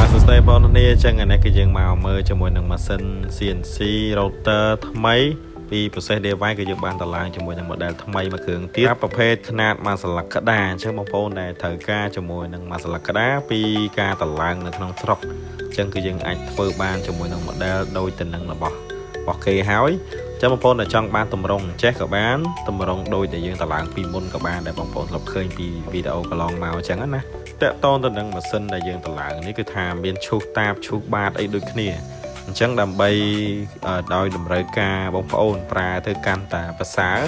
បាទសួស្តីបងប្អូនគ្នាអញ្ចឹងថ្ងៃនេះគឺយើងមកមើលជាមួយនឹងម៉ាស៊ីន CNC router ថ្មីពី process DIY គឺយើងបានតម្លើងជាមួយនឹង model ថ្មីមួយគ្រឿងទៀតប្រភេទខ្នាតមួយសន្លឹកក្តារអញ្ចឹងបងប្អូនដែលត្រូវការជាមួយនឹងមួយសន្លឹកក្តារពីការតម្លើងនៅក្នុងស្រុកអញ្ចឹងគឺយើងអាចធ្វើបានជាមួយនឹង model ដូចទៅនឹងរបស់គេហើយអញ្ចឹងបងប្អូនដែលចង់បានតម្រងចេះក៏បានតម្រងដូចដែលយើងតម្លើងពីមុនក៏បានដែលបងប្អូនធ្លាប់ឃើញពីវីដេអូកន្លងមកអញ្ចឹងណាតកតងទៅនឹងម៉ាស៊ីនដែលយើងតម្លើងនេះគឺថាមានឈូសតាបឈូសបាតអីដូចគ្នាអញ្ចឹងដើម្បីដោយតម្រូវការបងប្អូនប្រើទៅកាន់តែប្រសើរ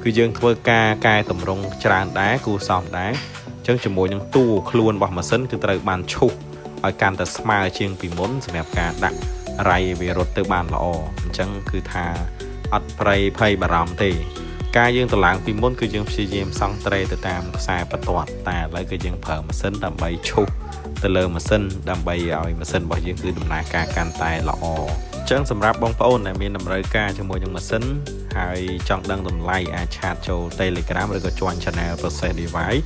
គឺយើងធ្វើការកែតម្រង់ច្រើនដែរគួរសមដែរអញ្ចឹងជាមួយនឹងតួខ្លួនរបស់ម៉ាស៊ីនគឺត្រូវបានឈូសឲ្យកាន់តែស្មើជាងពីមុនសម្រាប់ការដាក់រៃវារត់ទៅបានល្អអញ្ចឹងគឺថាអត់ប្រៃភ័យបារម្ភទេការយើងតម្លើងពីមុនគឺយើងព្យាយាមសង់ត្រេទៅតាមខ្សែបន្ទាត់តែឥឡូវគឺយើងប្រើម៉ាស៊ីនដើម្បីឈូសទៅលើម៉ាស៊ីនដើម្បីឲ្យម៉ាស៊ីនរបស់យើងគឺដំណើរការកាន់តែល្អអញ្ចឹងសម្រាប់បងប្អូនដែលមានតម្រូវការជាមួយនឹងម៉ាស៊ីនហើយចង់ដឹងតម្លៃអាច chat ចូល Telegram ឬក៏ join channel Process Device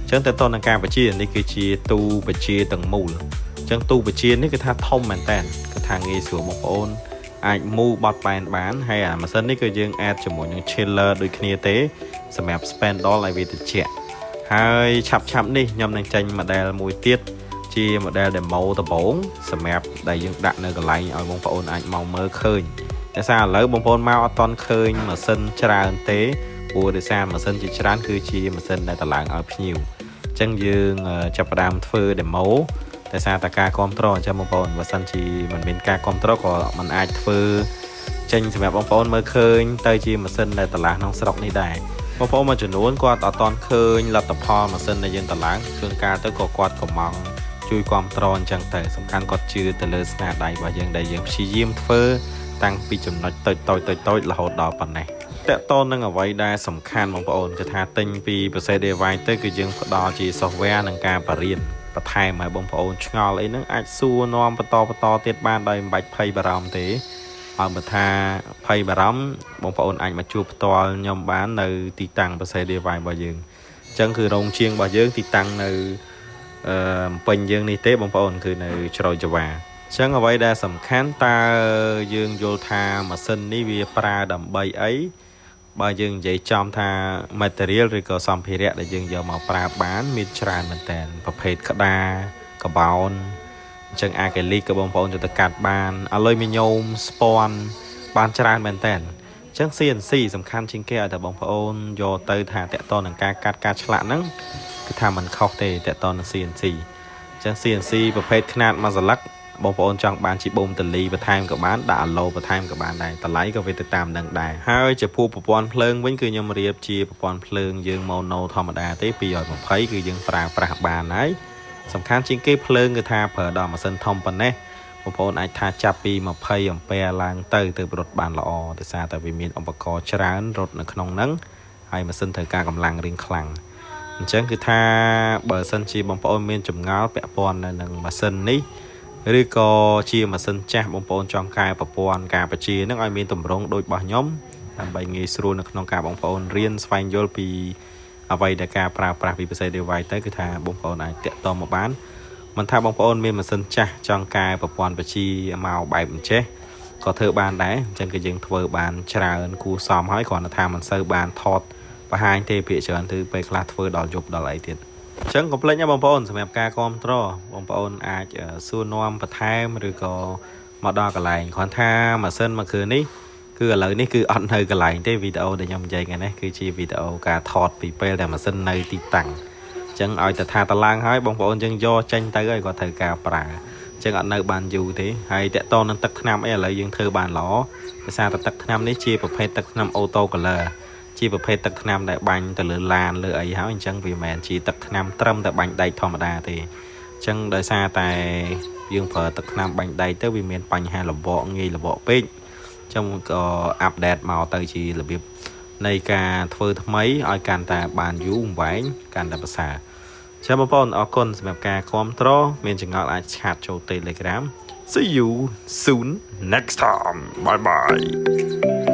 អញ្ចឹងតើតើនឹងការបញ្ជានេះគឺជាទូបញ្ជាទាំងមូលអញ្ចឹងទូបញ្ជានេះគឺថាធំមែនតើគឺថាងាយស្រួលបងប្អូនអាចមូបត់បែនបានហើយអាម៉ាស៊ីននេះគឺយើង add ជាមួយនឹង chiller ដូចគ្នាទេសម្រាប់ spindle ឲ្យវាត្រជាក់ហើយឆាប់ឆាប់នេះខ្ញុំនឹងចេញ model មួយទៀតជា model demo ដំបូងសម្រាប់ដែលយើងដាក់នៅកន្លែងឲ្យបងប្អូនអាចមកមើលឃើញដោយសារឥឡូវបងប្អូនមកអត់ទាន់ឃើញម៉ាស៊ីនច្រើនទេព្រោះដោយសារម៉ាស៊ីនជាច្រើនគឺជាម៉ាស៊ីនដែលតម្លើងឲ្យភ្ញៀវអញ្ចឹងយើងចាប់ផ្ដើមធ្វើ demo តែសារតែការគ្រប់គ្រងអញ្ចឹងបងប្អូនបើសិនជាមិនមានការគ្រប់គ្រងក៏មិនអាចធ្វើចេញសម្រាប់បងប្អូនមើលឃើញទៅជាម៉ាស៊ីនដែលតម្លើងក្នុងស្រុកនេះដែរបងប្អូនមួយចំនួនគាត់អត់ទាន់ឃើញលទ្ធផលម៉ាស៊ីនដែលយើងតម្លើងជួនកាលទៅក៏គាត់កំងជួយគ្រប់គ្រងអញ្ចឹងទៅសំខាន់គាត់ជឿទៅលើស្នាដៃរបស់យើងដែលយើងព្យាយាមធ្វើតាំងពីចំណុចតូចតូចតូចតូចរហូតដល់ប៉ុណ្ណេះតកតនឹងអ្វីដែលសំខាន់បងប្អូនគឺថាទិញពី Process DIY ទៅគឺយើងផ្ដល់ជា software និងការបរៀនបន្ថែមឲ្យបងប្អូនឆ្ងល់អីហ្នឹងអាចសួរនាំបន្តបន្តទៀតបានដោយមិនបាច់ភ័យបារម្ភទេហើយបើថាភ័យបារម្ភបងប្អូនអាចមកជួបផ្ទាល់ខ្ញុំបាននៅទីតាំង Process DIY របស់យើងអញ្ចឹងគឺរោងជាងរបស់យើងទីតាំងនៅអឺពេញយើងនេះទេបងប្អូនគឺនៅជ្រោយចវាអញ្ចឹងអ្វីដែលសំខាន់តើយើងយល់ថាម៉ាស៊ីននេះវាប្រើដើម្បីអីបើយើងនិយាយចំថា material ឬក៏សម្ភារៈដែលយើងយកមកប្រើបានមានច្រើនមែនតើប្រភេទក្តារកបោនអញ្ចឹងអាកេលីកក៏បងប្អូនចូលទៅកាត់បានអាលុយមីញ៉ូមស្ពាន់បានច្រើនមែនតើអញ្ចឹង CNC សំខាន់ជាងគេឲ្យតែបងប្អូនយកទៅថាតកតនឹងការកាត់ការឆ្លាក់ហ្នឹងគឺថាมันខុសទេតកតនឹង CNC អញ្ចឹង CNC ប្រភេទខ្នាតមួយសន្លឹកបងប្អូនចង់បានជាបូមតលីបន្ថែមក៏បានដាក់អាឡូបន្ថែមក៏បានដែរតម្លៃក៏វាទៅតាមនឹងដែរហើយចំពោះប្រព័ន្ធភ្លើងវិញគឺខ្ញុំរៀបជាប្រព័ន្ធភ្លើងយើង mono ធម្មតាទេ220គឺយើងប្រើប្រាស់បានហើយសំខាន់ជាងគេភ្លើងគឺថាប្រើដល់ម៉ាស៊ីនធំប៉ុណ្ណេះបងប្អូនអាចថាចាប់ពី20អំពែឡើងទៅទៅរត់បានល្អដោយសារតែវាមានឧបករណ៍ច្រើនរត់នៅក្នុងហ្នឹងហើយម៉ាស៊ីនត្រូវការកម្លាំងរៀងខ្លាំងអញ្ចឹងគឺថាបើសិនជាបងប្អូនមានចម្ងល់ពាក់ព័ន្ធនៅនឹងម៉ាស៊ីននេះឬក៏ជាម៉ាស៊ីនចាស់បងប្អូនចង់កែប្រព័ន្ធការបញ្ជានឹងឲ្យមានតម្រងដូចរបស់ខ្ញុំដើម្បីងាយស្រួលនៅក្នុងការបងប្អូនរៀនស្វែងយល់ពីអ្វីដែលការប្រើប្រាស់ពីពិសេស device ទៅគឺថាបងប្អូនអាចតាក់ទងមកបានមិនថាបងប្អូនមានម៉ាស៊ីនចាស់ចង់កែប្រព័ន្ធបញ្ជាមកបែបអញ្ចេះក៏ធ្វើបានដែរអញ្ចឹងគឺយើងធ្វើបានច្រើនគួរសមហើយគ្រាន់តែថាមិនសូវបានថតបង្ហាញទេភាគច្រើនគឺពេលខ្លះធ្វើដល់យប់ដល់អីទៀតអញ្ចឹងកុំភ្លេចណាបងប្អូនសម្រាប់ការគ្រប់គ្រងបងប្អូនអាចសួរនាំបន្ថែមឬក៏មកដល់កន្លែងគ្រាន់ថាម៉ាស៊ីនមួយគ្រឿងនេះគឺឥឡូវនេះគឺអត់នៅកន្លែងទេវីដេអូដែលខ្ញុំនិយាយថ្ងៃនេះគឺជាវីដេអូការថតពីពេលដែលម៉ាស៊ីននៅទីតាំងអញ្ចឹងឲ្យតែថាតឡើងហើយបងប្អូនយើងយកចេញទៅហើយគាត់ត្រូវការប្រើអញ្ចឹងអត់នៅបានយូរទេហើយតកតនឹងទឹកថ្នាំអីឥឡូវយើងធ្វើបានល្អដោយសារតែទឹកថ្នាំនេះជាប្រភេទទឹកថ្នាំ auto color ជាប្រភេទទឹកថ្នាំដែលបាញ់ទៅលើឡានលើអីហើយអញ្ចឹងវាមិនមែនជាទឹកថ្នាំត្រឹមតែបាញ់ដែកធម្មតាទេអញ្ចឹងដោយសារតែយើងប្រើទឹកថ្នាំបាញ់ដែកទៅវាមានបញ្ហាលវកងាយលវកពេកអញ្ចឹងក៏ update មកទៅជារបៀបនៃការធ្វើថ្មីឲ្យកាន់តែបានយូរអង្វែងកាន់តែប្រសើរចាំបងប្អូនអរគុណសម្រាប់ការគាំទ្រមានចម្ងល់អាច chat ចូល Telegram. See you soon next time. Bye bye.